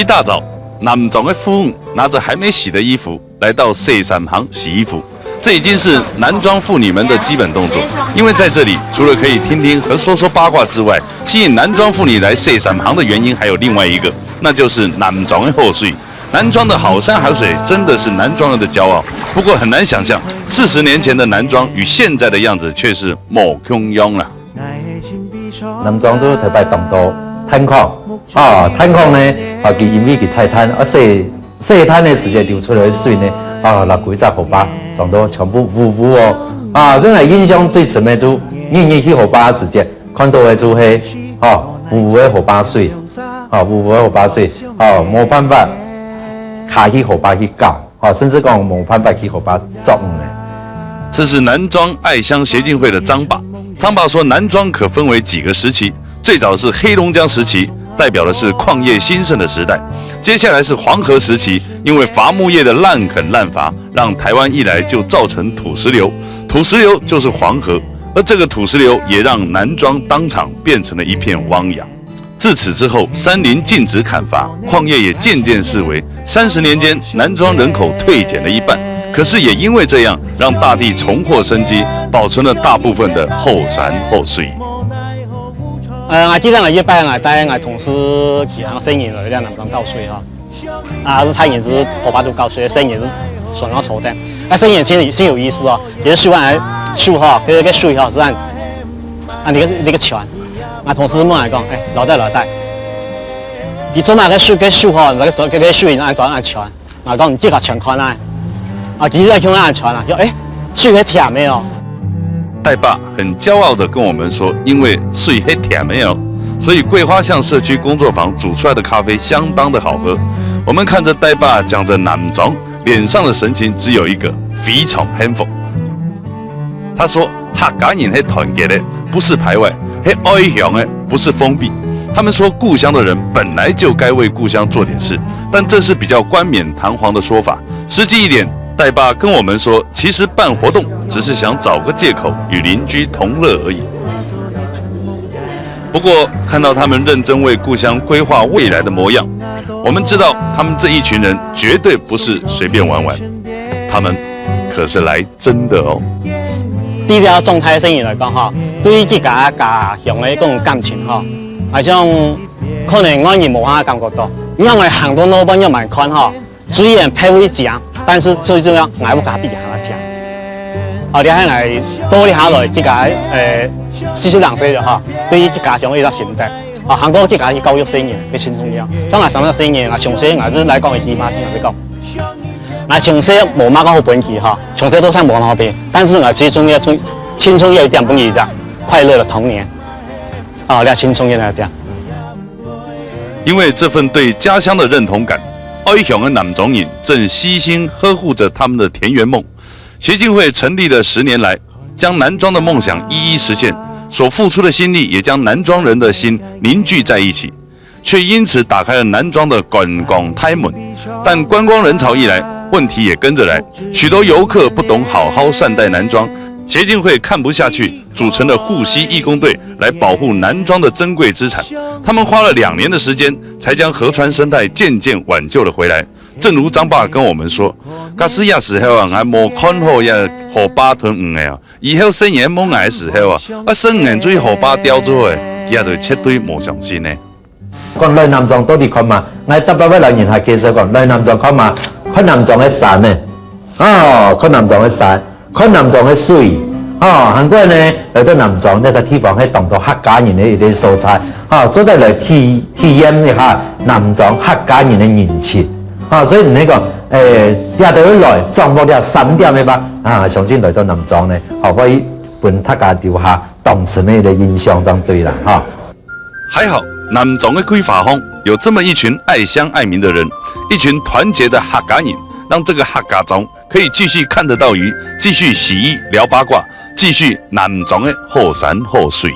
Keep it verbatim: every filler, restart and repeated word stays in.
一大早，男裝的婦女拿着還沒洗的衣服來到洗衫行洗衣服。這已經是男裝婦女們的基本動作，因為在這裡除了可以聽聽和說說八卦之外，吸引男裝婦女來洗衫行的原因還有另外一個，那就是男裝的好水。男裝的好衫好水真的是男裝人的驕傲。不過很難想象，四十年前的男裝與現在的樣子卻是無共樣了。 男裝就頭擺當多炭礦，哦，炭礦呢，哦，佢因為佢採炭，啊，洗，洗炭个時節流出來个水呢，啊，摎歸隻河壩，裝到全部烏烏哦。啊，所以𠊎印象最深个就日日去河壩个時節，看到个就係，哦，烏烏个河壩水，哦，烏烏个河壩水，哦，無辦法，下去河壩去搞。 哦，甚至講無辦法去河壩捉魚呢。這是南庄愛鄉協進會的張爸。張爸說，南庄可分為幾個時期，最早是黑龍江時期，代表的是礦業興盛的時代。接下來是黃河時期，因為伐木業的濫墾濫伐，讓台灣一來就造成土石流，土石流就是黃河，而這個土石流也讓南庄當場變成了一片汪洋。 自此之後，山林禁止砍伐，礦業也漸漸式微。三十年間，南庄人口退減了一半，可是也因為這樣，讓大地重獲生機，保存了大部分的河山河水。呃，𠊎記得𠊎有一擺，𠊎帶𠊎同事幾行細人來這南庄搞水哈。 啊，係大人係河壩肚搞水，細人係船上坐等。啊，細人真，真有意思哦，佢个手恁樣手吼，佢个水吼係恁樣，啊，這個，這個濺。啊，同事問𠊎講：「欸，老弟，老弟，你做麼个手，个手吼，該个，該个水恁樣，恁樣濺？」𠊎講：「你自家濺看啊。」啊，佢就共𠊎濺啊，就，欸，水係甜个哦。 戴爸很驕傲地跟我們說，因為水係甜个哦，所以桂花巷社區工作坊煮出來的咖啡相當的好喝。我們看著戴爸講著南庄，臉上的神情只有一個，非常幸福。他說，客家人係團結的，不是排外，係愛鄉的，不是封閉。他們說故鄉的人本來就該為故鄉做點事，但這是比較冠冕堂皇的說法。 實際一點，戴爸跟我們說，其實辦活動只是想找個藉口與鄰居同樂而已。不過，看到他們認真為故鄉規劃未來的模樣，我們知道他們這一群人絕對不是隨便玩玩，他們可是來真的哦。對這種大細人來講吼，對自家家鄉个一種感情吼，好像可能外人無法感覺到。你看𠊎行到路邊，仰般看吼， 雖然排位靚，但是最重要，𠊎屋下比佢還靚。哦，這下𠊎到這下來，自家，呃，四十零歲了哈，對於自家鄉有一個心得。哦，還過自家去教育細人，係真重要。像𠊎三個細人，𠊎從細𠊎係來講一句話，聽𠊎講，𠊎從細無麼个好本事哈，從細都算無毛病，但是𠊎最重要，最，最重要一點本事就快樂的童年。哦，這真重要的一點。 因為這份對家鄉的認同感，愛鄉的南庄人正悉心呵護著他們的田園夢。協進會成立的十年來，將南庄的夢想一一實現，所付出的心力也將南庄人的心凝聚在一起，卻因此打開了南庄的觀光大門。但觀光人潮一來，問題也跟著來，許多遊客不懂好好善待南庄，協進會看不下去， 組成了護溪義工隊來保護南庄的珍貴資產。他們花了兩年的時間，才將河川生態漸漸挽救了回來。正如張爸跟我們說，假使這時候啊，𠊎無看好這河壩同魚仔啊，以後細人問𠊎个時候啊，啊，細人追河壩釣做个，佢兜絕對無相信呢。 講來南庄到底看嘛，𠊎逐擺會摎人客介紹講，來南庄看嘛，看南庄个山呢，哦，看南庄个山，看南庄个水，哦，還過呢，來到南庄這隻地方係當多客家人个一個所在，哦，做得來體，體驗一下南庄客家人个人情，哦，所以你講，誒，這兜來掌握這三點个話，啊，相信來到南庄呢，哦，會分大家留下當深个一個印象，正對啦，哈。 還好，南庄个桂花巷有這麼一群愛鄉愛民的人，一群團結的客家人，讓這個客家庄可以繼續看得到魚，繼續洗衣聊八卦，繼續南庄个好山好水。